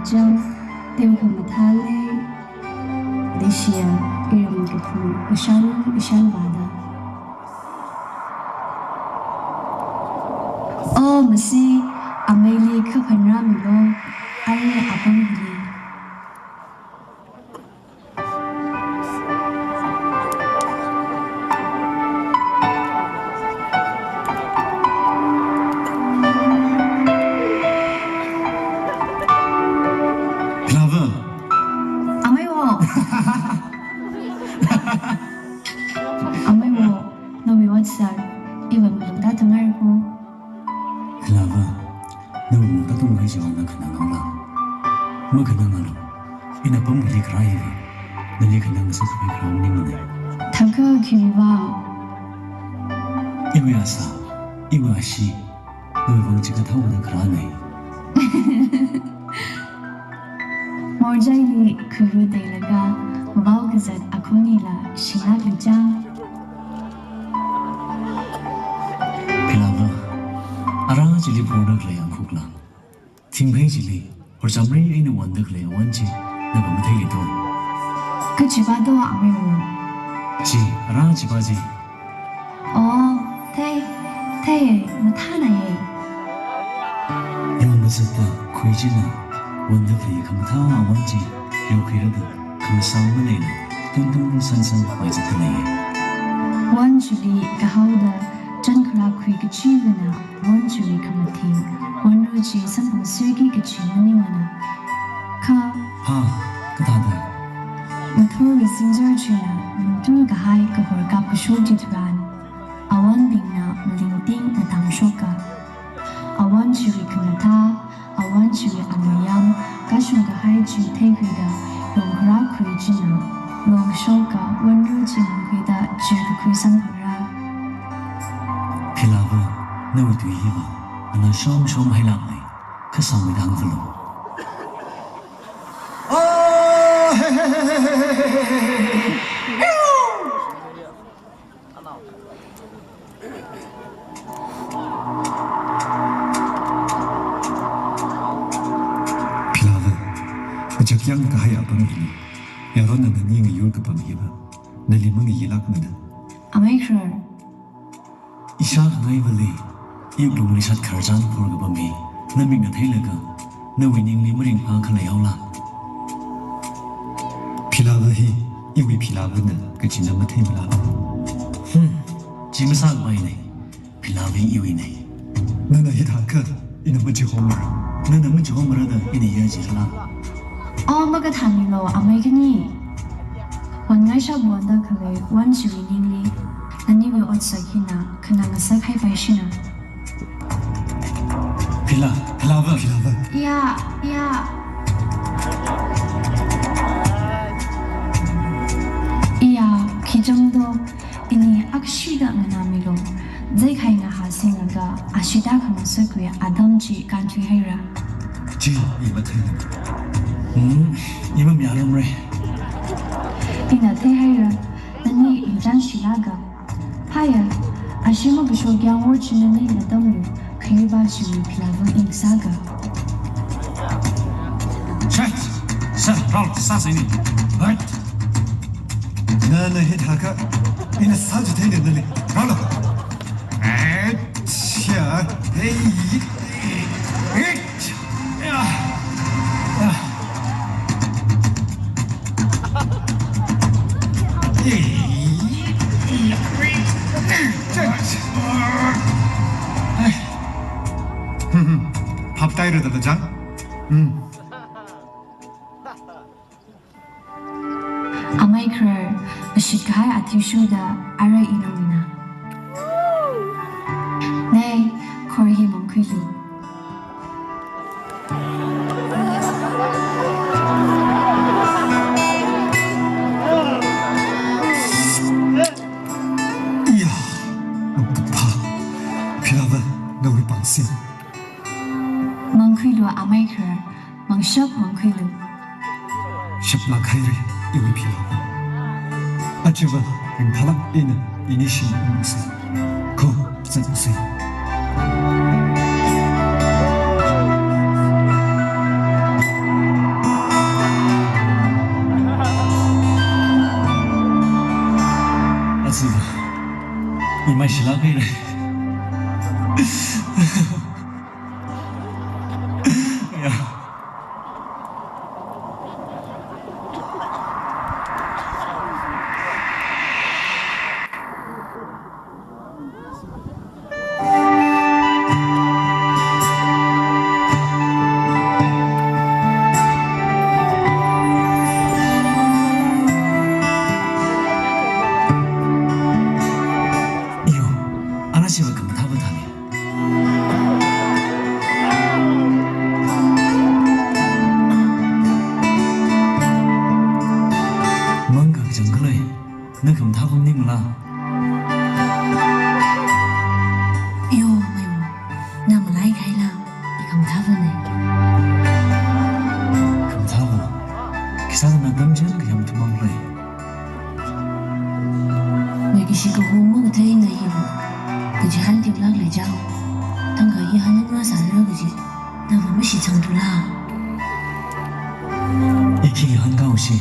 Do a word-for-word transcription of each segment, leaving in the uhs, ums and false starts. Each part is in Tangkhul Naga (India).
Chang, teo khamathā lei, leishiya, iram kaphung, ishan, ishanvāda. O masi, ameili khaphan rāmilu, are apam hili. Philava. Amei wo. Amei wo, nawui otsak, iva malungda tunghaira ko. Philava. Nawui malungda tungkahai chiwui vang na khanang haola. Makhanang haolu. Ina pamli kharā hiva, nali khanang sākhavai kharā maningmana. Thākha khiwui vang? Iwui asā, iwui ashee, nawui vang chikathā haoda kharāna. Morjaili khuiru teilaga, mavao kazat akhonila shinglākli chang. Philava, arā chili phorda khalei angkhukla, thingphei chili horchamri eina wonda khalei awon chi, nava matheili do? Kachiva do amei wo? Chi, arā chiva chi. O, thei, thei, mathāna ye. Yangkazata khui china wonda khalei khamathā awon chi, yaokhuirada khamasang maleila, tungtung sansang mai zatda leiya. Won chili kahaoda, chankharā khui kachivana, won chiwui khamathing, wonru chi samphangserki kachi maningmana. Kha. Ha, kathāda? Ngathorwui singzar china lungtun kahai kahor kapkashok chitharan, awonbingna malingtingna tamshoka. Awon chiwui khamathā, awon chiwui amayam, kashung kahai chi theikhuida, yongkharā khui china longshoka, wonru chi mangkhuida, chikakhui samphangra. Philava, nawui tui hiva, ana shomshom hailākna, kha sāmeida hānglu. Philava, achakyang kahai apam hili, yaronna nani ngayur kapam hiva, nali mangailākmana. Amei kharar. Ishākhangai vali, iwui lungli shat khararchan phor kapam hi, namikna theilaga, nawui ningli maringphā khalei haola? Philava hi, iwui Philavana, kachina matheimala. Hmm, chi masākapaina, Philava hi iwuina. Nana hithākha, ina machihomara. Nana machihomara da, ina yajirala? O, makathāmilu, amei khani. Won ngaishap wonda khalei won chiwui ningli, naniwui otsak hina khanang ngasak haipaishina. Phila, Philava, Philava. Iya, iya. Iya, khi chang do, ini akshida nganāmilu. Zai khai ngahā singlaga, ashida khangasakwui atam chi kānthuihaira. Chi, i matheina. Hmm, i mamayālumra. Ina theihaira, nani ina chānshilaga. Phāya, ashi makashok yang wor chi nani natamlu, khayuiva chiwui Philava ina sāga. Shit! Sir, rālu, sāsa ini. Right. Nana hithākha, ina sāchitheina nali. Rālu. Achha, hey, hey, hey. Haptaira da chang? Hmm. Amei kharar, ashit kahai athishurda, ara ina mina. Nei, khor hi mangkhuilu. Iya, mangkaphā, Philava, nawui pāngsim. Mangkhuilu amei kharar, mangshap mangkhuilu. Shaplāk haira, iwui Philava. Achiva, ringphālāk eina, ini shim ungsa. Kho, zatsa. Shilak haira. Ya. Iyo, ara shiva khamathāva thāne. Mangkachang khalei, na khamathā pamningla? Iyo, Maiwo, na malai kahaila, i khamathāvane. Khamathāva, khisāna tamchān kayam thumang lei. Leikashi kaho makatheina hiva, kaji hān teolāk lei chao. Thangkha i hān ngarā sāra kaji, nava mashitsangthula. I khi hān kaoshi,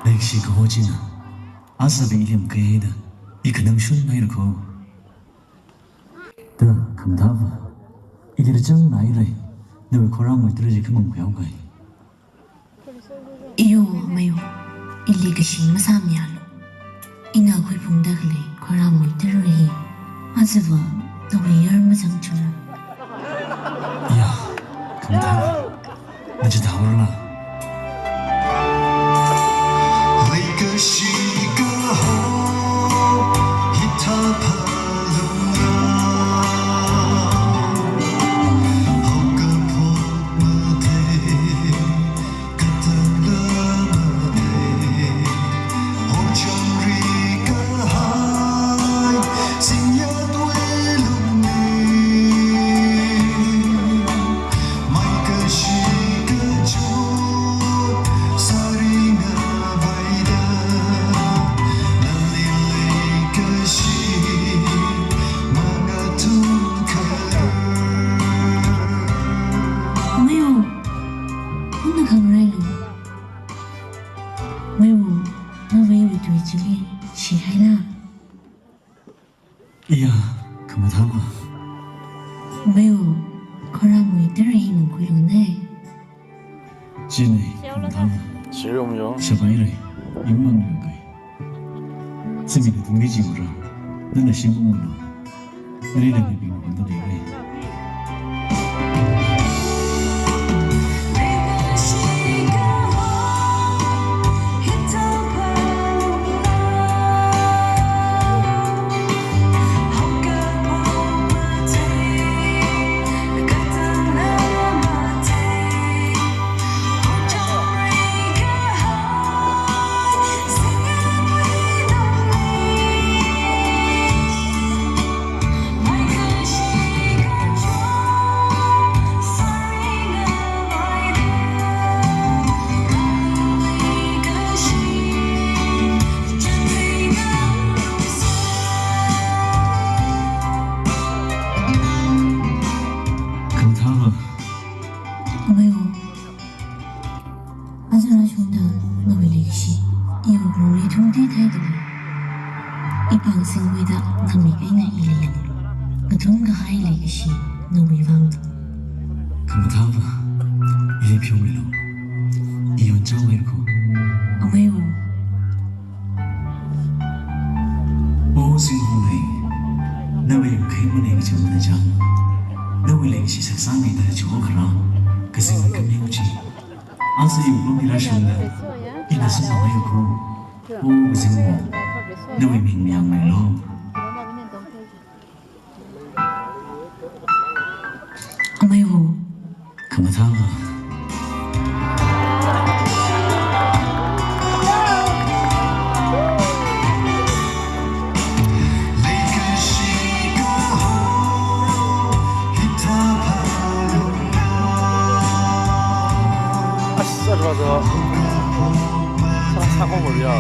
leikashi kaho china, asābing ilim kaida, i khanang shun haira kho. Da, khamathāva, ili rachang nai lei, nawui khorāmwui tara chi khamang khuihaokai. Iyo, Maiwo, ili kashi masāmialu. Ina khuiphungda khalei khorāmwui tara hi, achiva, nawui yar mazangchura. Ya, khamathāva. Machithāhaorala. Leikashi kaho, hithā phalungra. Haokaphok mathei, katangla mathei. Hochangri kahai, singyatwui lungli. Maikashi kachot, sāringavaida, nali leikashi mangathum kharar. Maiwo, huna khangarailu. Maiwo, nawui iwui tui chili shihaila. Iya, khamathāva. Maiwo, khorāmwui tara hi mangkhuilungne. Chine, khamathāva. Shirum yo. Shabai re, imang yo kai. Simi na tungki jiura, nana shimung lo. Nali na mi bing bing da dei re. Khamathāva. Maiwo. Aja rāshungda nawui leikashi, i wuklungli thumtethai khalei. I pāng singwuida nami kaina ili yanglu. Ngathum kahai leikashi, nawui vang. Khamathāva, ili pheomilu. I yonchao haira kho. Amei wo. O Zinghong lei, nawui makhei manei kachang manei chang. Nawui leikashi saksangmida chiwui kharā, kazing kamiu chi. Aja iwui wuklungli rāshungda, ina samphangmei kho. O Zinghong, nawui ming mayāngmeilu. Amei wo. Khamathā. Asar baza. Sa, sa ko bol ya.